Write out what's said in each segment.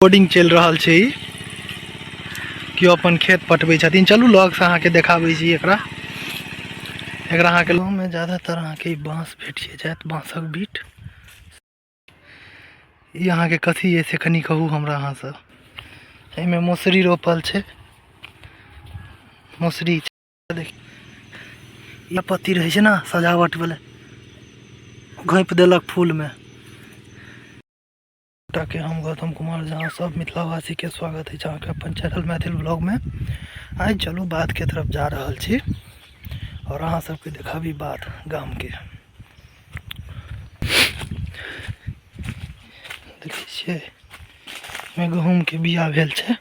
Loading चलि रहल छै। ई केओ अपन खेत पटबै छथिन। चलू लगसँ अहाँके देखाबै छी एकरा। एकरा अहाँके गाँवमे ज्यादातर अहाँके ई बाँस भेटिए जायत, बाँसक बीट। ई अहाँके कथी अइ से कनि कहू हमरा अहाँसँ। एहिमे मौसरी रोपल छै, मौसरी देख। ई पत्ती रहै छै ने सजावट वाला, घोपि देलक फूलमे के। हम गौतम कुमार झा, सब मिथिलावासी के स्वागत है अहाँके अपन चैनल मैथिल ब्लॉग में। आइ चलू बाध के तरफ जा रहल छी और अहाँ सबके देखाबी बाध गाम के। देखै छियै एहिमे गहूँम के बिया भेल छै।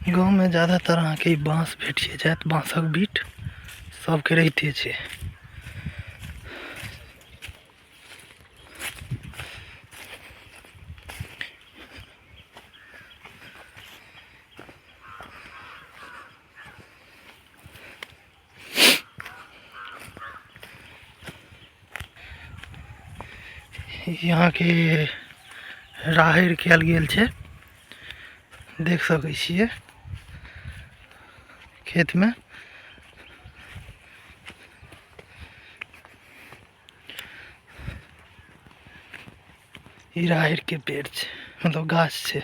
गाँवमे ज्यादातर अहाँके ई बाँस भेटिए जायत, बाँसक बीट सबके रहिते छै। यहाँके राहरि कयल गेल छै, देख सकै छियै खेतमे। ई राहरिके पेड़ छै, मतलब गाछ छै।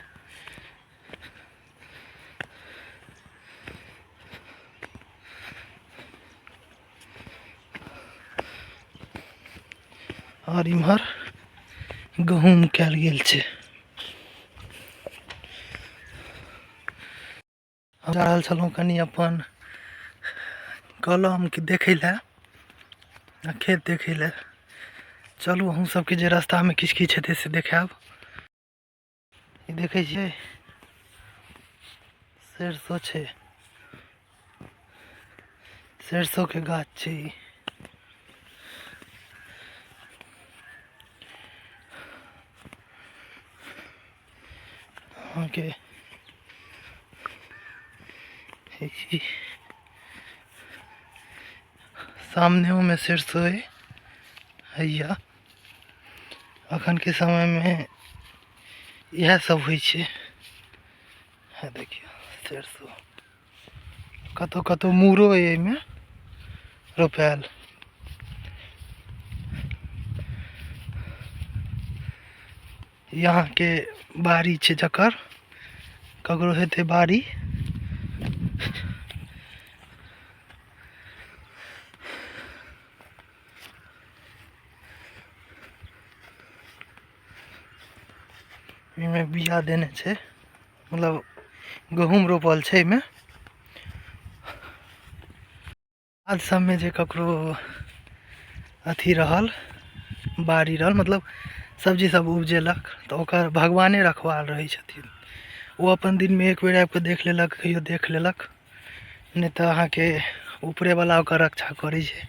और इम्हर गहूम कयल गेल छै। हम जा रहल छलहुँ कनि अपन कलम के देखै लए आ खेत देखै लए। चलू अहूँ सबके जे रास्तामे किछु किछु हेतै से देखायब। ई देखै छियै सरिसो छै, सरिसोके गाछ छै ई। अहाँके ई सामनेओमे सरिसो अइ हैया। अखनके समयमे इएह सब होइ छै। हे देखियौ सरिसो, कतहु कतहु मूरो अइ एहिमे रोपायल। ई अहाँके बाड़ी छै, जकर ककरो हेतै बाड़ी। एहिमे बिया देने छै, मतलब गहूँम रोपल छै एहिमे। आज सबमे जे ककरो अथी रहल, बाड़ी रहल, मतलब सब्जी सब उपजेलक, तऽ ओकर भगवाने रखवार रहै छथिन। ओ अपन दिनमे एक बेर आबिकऽ देख लेलक, कहियो देख लेलक, नहि तऽ अहाँके उपरेवला ओकर रक्षा करै छै।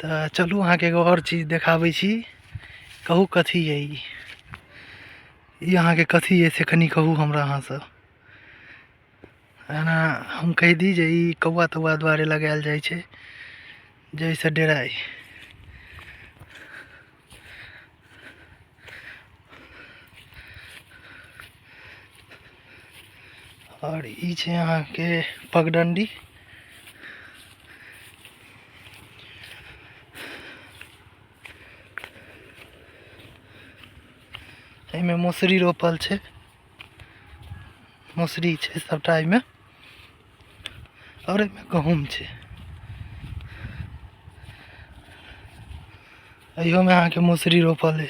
तऽ चलू अहाँके एगो आओर चीज देखाबै छी। कहू कथी यऽ ई? ई अहाँके कथी यऽ से कनि कहू हमरा अहाँसँ। एना हम कहि दी जे ई कौआ तौआ दुआरे लगायल जाइ छै जाहिसँ डेराइ। आओर ई छै अहाँके पगडण्डी। एहिमे मौसरी रोपल छै, मौसरी छै सबटा एहिमे। आओर एहिमे गहूँम छै। एहियोमे अहाँके मौसरी रोपल अइ।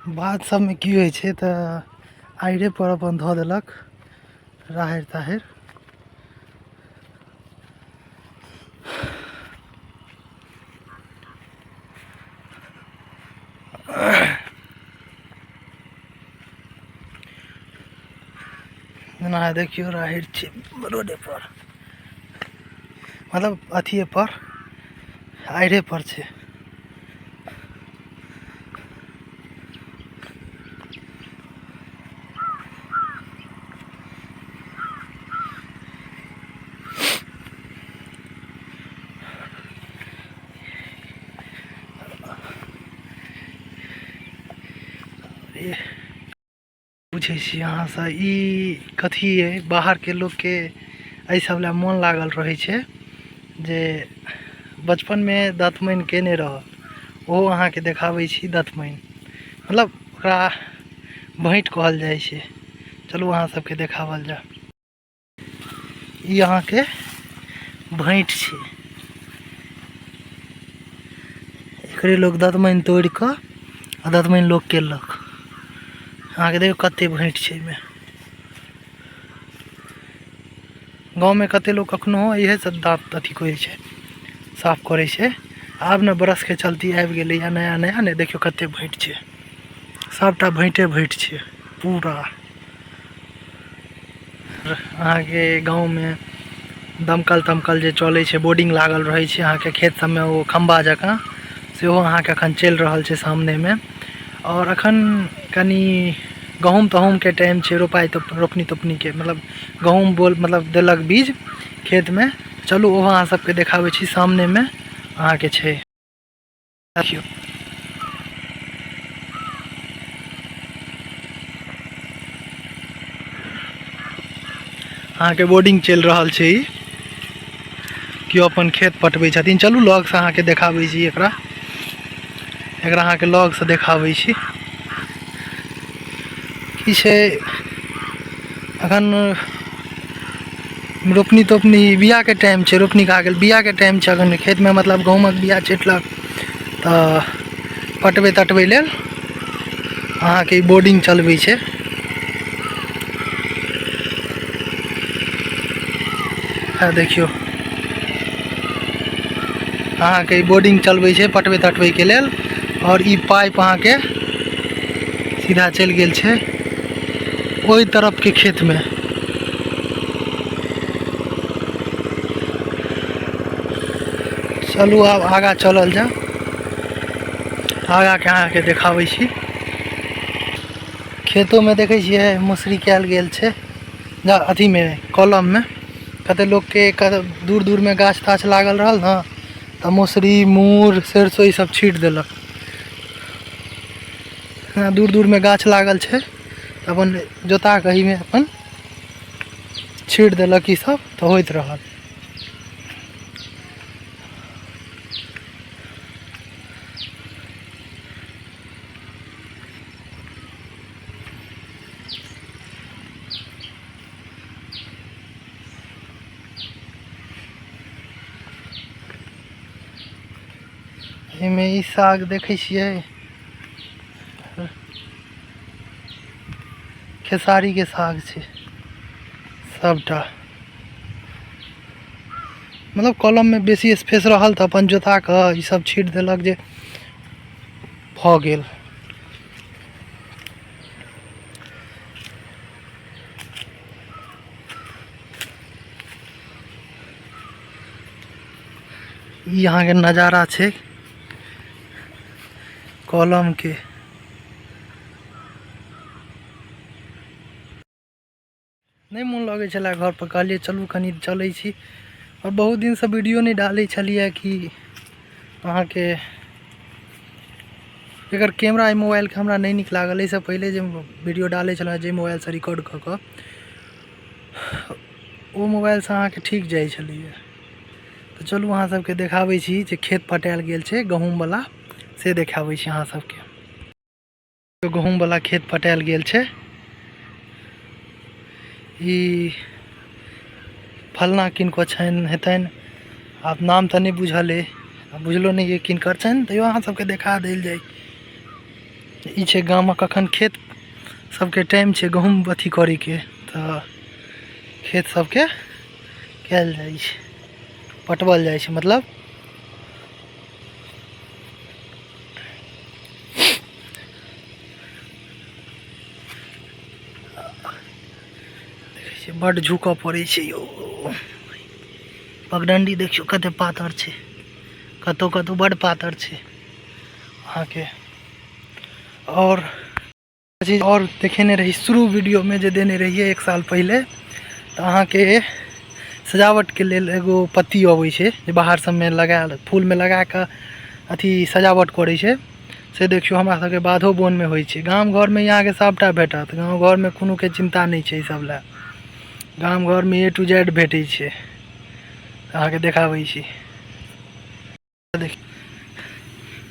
बाध सबमे की होइ छै तऽ आइरे पर अपन धऽ देलक राहरि ताहरि। जेना देखियौ राहरि छै रोडे पर मतलब अथिये पर आड़े पर छै। पूछै छी अहाँसँ ई कथी अइ? बाहरके लोकके एहि सब लए मोन लागल रहै छै जे बचपनमे दतमनि केने रहल। ओहो अहाँके देखाबै छी दतमनि, मतलब ओकरा भैँट कहल जाइ छै। चलू अहाँ सबके देखावल जाय। ई अहाँके भैँट छै, एकरे लोक दतमनि तोड़ि कऽ आ दतमनि लोक केलक। अहाँके देखियौ कते भैँट छै एहिमे। गाँवमे कते लोक कखनो इएह सब दाँत अथी करै छै, साफ करै छै। आब ने ब्रशके चलती आबि गेलैए नया नया ने। देखियौ कते भैँट छै, सबटा भैँटे भैँट छै पूरा। अहाँके गाँवमे दमकल तमकल जे चलै छै, बोर्डिंग लागल रहै छै अहाँके खेत सबमे, ओ खम्भा जकाँ सेहो अहाँके एखन चलि रहल छै सामनेमे। आओर एखन कनि गहूँम तहूमके टाइम छै, रोपाइ तऽ रोपनी तोपनीके, मतलब गहूँम बोल मतलब देलक बीज खेतमे। चलू ओहो अहाँ सबके देखाबै छी, सामनेमे अहाँके छै। देखियौ अहाँके बोर्डिंग चलि रहल छै, ई केओ अपन खेत पटबै छथिन। चलू लगसँ अहाँके देखाबै छी एकरा, एकरा अहाँके लगसँ देखाबै छी की छै। अखन रोपनी तोपनी बियाके टाइम छै, रोपनी भए गेल, बियाके टाइम छै अखन खेतमे, मतलब गहूँमक बिया छिटलक तऽ पटबै तटबै लेल अहाँके ई बोर्डिंग चलबै छै। देखियौ अहाँके ई बोर्डिंग चलबै छै पटबै तटबैके लेल। आओर ई पाइप अहाँके सीधा चलि गेल छै ओहि तरफके खेतमे। चलू आब आगाँ चलल जाय, आगाँके अहाँके देखाबै छी। खेतोमे देखै छियै मसुरी कयल गेल छै अथीमे कलममे। कते लोकके दूर दूरमे गाछ ताछ लागल रहल ने तऽ मसुरी मूर सरिसो ई सब छीट देलक। दूर दूरमे गाछ लागल छै तऽ अपन जोता कऽ एहिमे अपन छीट देलक ई सब तऽ होइत रहल। एहिमे ई साग देखै छियै, खेसारीके साग छै सबटा। मतलब कलममे बेसी स्पेस रहल तऽ अपन जोता कऽ ई सब छीट देलक जे भऽ गेल। ई अहाँके नजारा छै कलमके। नहि मोन लगै छलै घरपर, कहलियै चलू कनि चलै छी। आओर बहुत दिनसँ वीडियो नहि डालै छलियै कि अहाँके एकर कैमरा एहि मोबाइलके हमरा नहि नीक लागल। एहिसँ पहिले जे वीडियो डालै छलहुँ जाहि मोबाइलसँ रिकॉर्ड कऽ कऽ, ओ मोबाइलसँ अहाँके ठीक जाइ छलैए। तऽ चलू अहाँ सबके देखाबै छी जे खेत पटायल गेल छै गहूँमवला, से देखाबै छी अहाँ सबके। गहूँमवला खेत पटायल गेल छै, ई फलना किनको छनि हेतनि, आब नाम तऽ नहि बुझल अइ, आ बुझलो नहि अइ किनकर छनि, तैयो अहाँ सबके देखा देल जाय। ई छै गामक अखन खेत सबके टाइम छै गहूँम अथी करैके, तऽ खेत सबके कयल जाइ छै, पटबल जाइ छै मतलब। बड्ड झुकऽ पड़ै छै यौ। पगडण्डी देखियौ कते पातर छै, कतहु कतहु बड्ड पातर छै अहाँके। आओर चीज आओर देखेने रही शुरू वीडियोमे जे देने रहियै 1 साल पहिले, तऽ अहाँके सजावटके लेल एगो पत्ती अबै छै जे बाहर सबमे लगा फूलमे लगा कऽ अथी सजावट करै छै। से देखियौ हमरा सबके बाधो बोनमे होइ छै। गाम घरमे अहाँके सबटा भेटत, गाँव घरमे कोनोके चिन्ता नहि छै। ई सब लए गाम घरमे ए टू जेड भेटै छै। अहाँके देखाबै छी,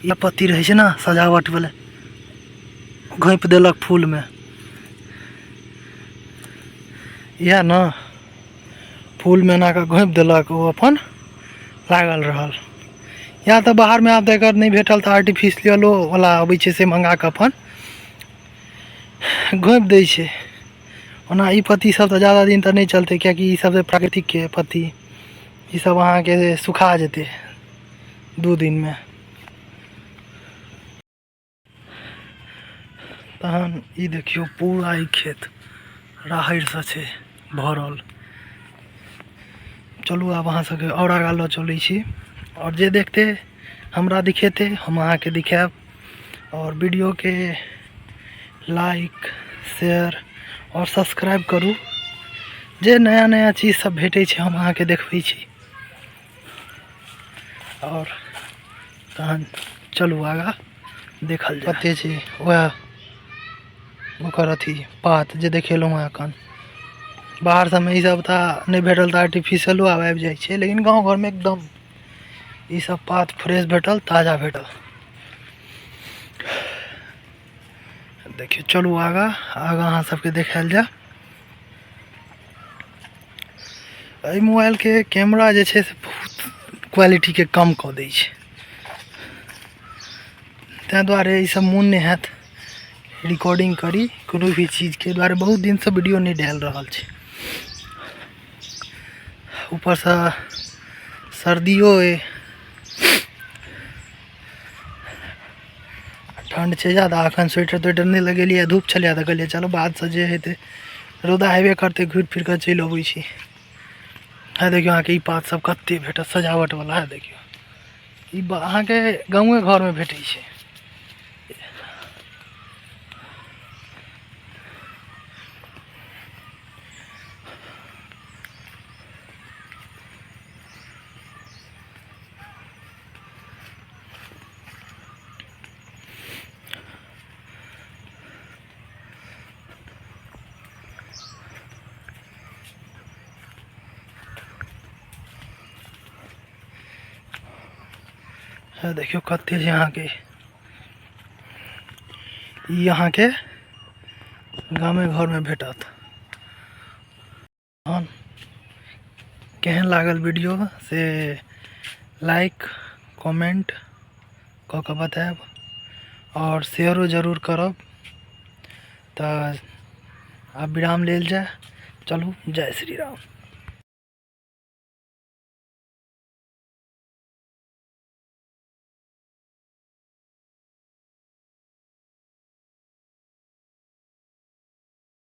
ई पत्ती रहै छै ने सजावट वाला, घोपि देलक फूलमे, इएह ने फूलमे एना कऽ घोपि देलक, ओ अपन लागल रहल। या तऽ बाहरमे आब तऽ एकर नहि भेटल तऽ आर्टिफिशियलो वाला अबै छै, से मंगा कऽ अपन घोपि दै छै। ओना ई पत्ती सब तऽ जादा दिन तऽ नहि चलतै, किएकि ई सब प्राकृतिकके पत्ती, ई सब अहाँके सुखा जेतै 2 दिनमे। तहन ई देखियौ पूरा ई खेत राहड़िसँ छै भरल। चलू आब अहाँ सबके आओर आगाँ लऽ चलै छी, आओर जे देखतै हमरा दिखेतै, हम अहाँके दिखायब। आओर वीडियोके लाइक शेयर आओर सब्सक्राइब करू। जे नया नया चीज सब भेटै छै हम अहाँके देखबै छी। आओर तहन चलू आगाँ देखल जाय। कते छै वएह ओकर अथी पात जे देखेलहुँ हँ एखन। बाहर सबमे ई सब तऽ नहि भेटल तऽ आर्टिफिशियलो आब आबि जाइ छै, लेकिन गाँव घरमे एकदम ई सब पात फ्रेश भेटल, ताजा भेटल। देखियौ चलू आगाँ आगाँ अहाँ सबके देखायल जाय। एहि मोबाइलके कैमरा जे छै से बहुत क्वालिटीके कम कऽ दै छै, ताहि दुआरे ई सब मोन नहि हैत रिकॉर्डिंग करी कोनो भी चीजके दुआरे। बहुत दिनसँ वीडियो नहि डालि रहल छी, ऊपरसँ सर्दियो अइ, ठण्ड छै जादा। एखन स्वेटर त्वेटर नहि लगेलियै, धूप छलैए तऽ कहलियै चलू बादसँ जे हेतै, रौदा हेबे करतै, घुरि फिर कऽ चलि अबै छी। हे देखियौ अहाँके ई पात सब कते भेटत सजावट वाला। हे देखियौ ई अहाँके गाँवे घरमे भेटै छै। हे देखियौ कते छै अहाँके ई अहाँके गामे घरमे भेटत। तहन केहन लागल वीडियो से लाइक कमेंट कऽ कऽ बतायब आओर शेयरो जरूर करब। तऽ आब विराम लेल जाय, चलू जय श्री राम।